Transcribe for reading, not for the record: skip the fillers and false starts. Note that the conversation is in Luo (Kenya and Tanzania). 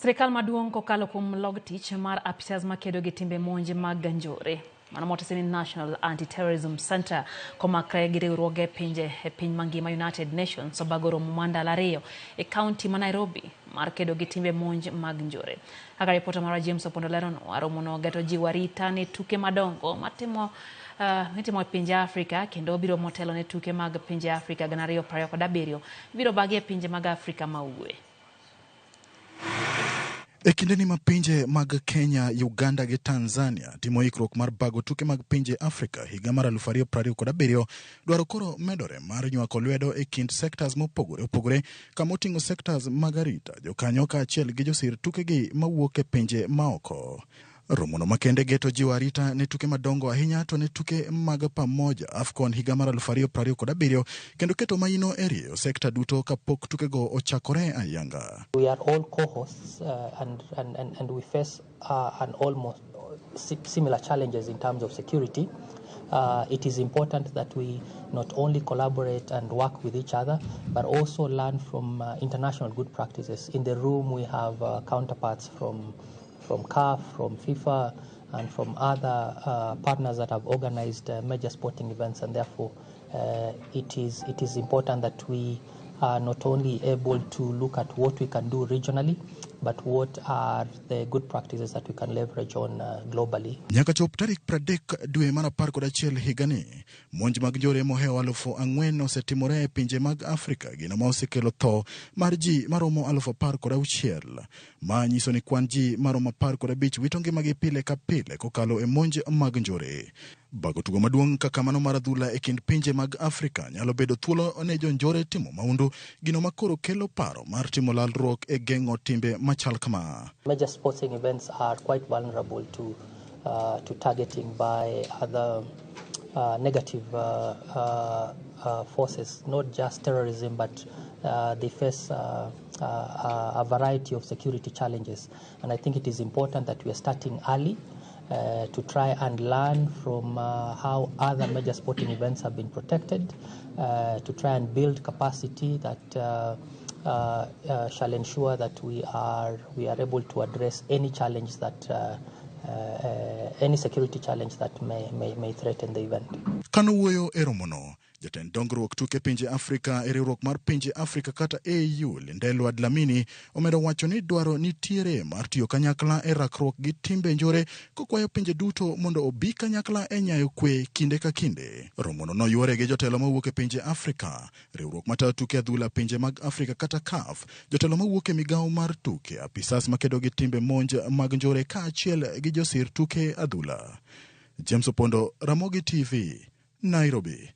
Sirikal maduong' kokalo kuom log tich mar apisas makedo gi timbe monj mag njore mano motese ni National Anti-Terrorism Center komakre gi riwruoge pinje e piny mangima United Nations obago romo mar ndalo ariyo e kaunti ma Nairobi mar kedo gi timbe monj mag njore. Kaka ripota marwa James Opondo leronwa, romono geto jiwo arita ne tuke madongo matimo mitimo e pinje Afrika kendo biro motelo ne tuke mag pinje Afrika 2027 ibiro bagi e pinje mag Afrika ma ugwe. E kindeni ma pinje mag Kenya, Uganda gi Tanzania timo ikruok mar bago tuke mag pinje Afrika higa mar 2027, dwaro koro medore mar nywako lwedo e kind sectors mopogore opogore kama oting'o sectors mag arita, jokanyo kaachiel gi josir tukegi mawuok e pinje maoko. Romono makende geto jiwo arita ne tuke madongo ahinya to ne tuke mag pamoja AFCON higa mar 2027 kendo keto maino e rieyo sekta duto kapok tukego ochakore ayanga. We are all co-hosts and we face an almost similar challenges in terms of security. It is important that we not only collaborate and work with each other, but also learn from international good practices. In the room, we have counterparts from CAF, from FIFA, and from other partners that have organized major sporting events, and therefore it is important that we are not only able to look at what we can do regionally, but what are the good practices that we can leverage on globally. Nyaka chop tarik 30 dwe mar 11 higani, monj mag njore mohewo 4,000 osetimore e pinje mag Afrika, gino ma osekelo tho mar ji maromo 16,000. Ma nyiso ni kwan ji maromo 15 wito ngimagi pile ka pile kokalo e monj mag njore. Bago tugo maduong' kaka mano mar adhula e kind pinje mag Afrika nyalo bedo thuolo ne jonjore timo mahundu, gino ma koro kelo paro mar timo lalruok e geng'o timbe machal kama. Major sporting events are quite vulnerable to targeting by other negative forces, not just terrorism, but they face a variety of security challenges. And I think it is important that we are starting early to try and learn from how other major sporting events have been protected, to try and build capacity that shall ensure that we are able to address any challenge that any security challenge that may threaten the event. Kanowuoyo e romono, jatend dongruok tuke pinje Afrika e riwruok mar pinje Afrika kata AU, Lindelwa Dlamini, omedo wacho ni dwaro nitiere mar tiyo kanyakla e rakruok gi timbe njore kokwayo pinje duto mondo obi kanyakla e nyayo kwe kinde ka kinde. Romono noywore gi jotelo mawuok e pinje Afrika, riwruok matayo tuke adhula pinje mag Afrika kata CAF, jotelo mawuok e migawo mar tuke, apisas makedo gi timbe monj mag njore kaachiel gi josir tuke adhula. James Opondo, Ramogi TV, Nairobi.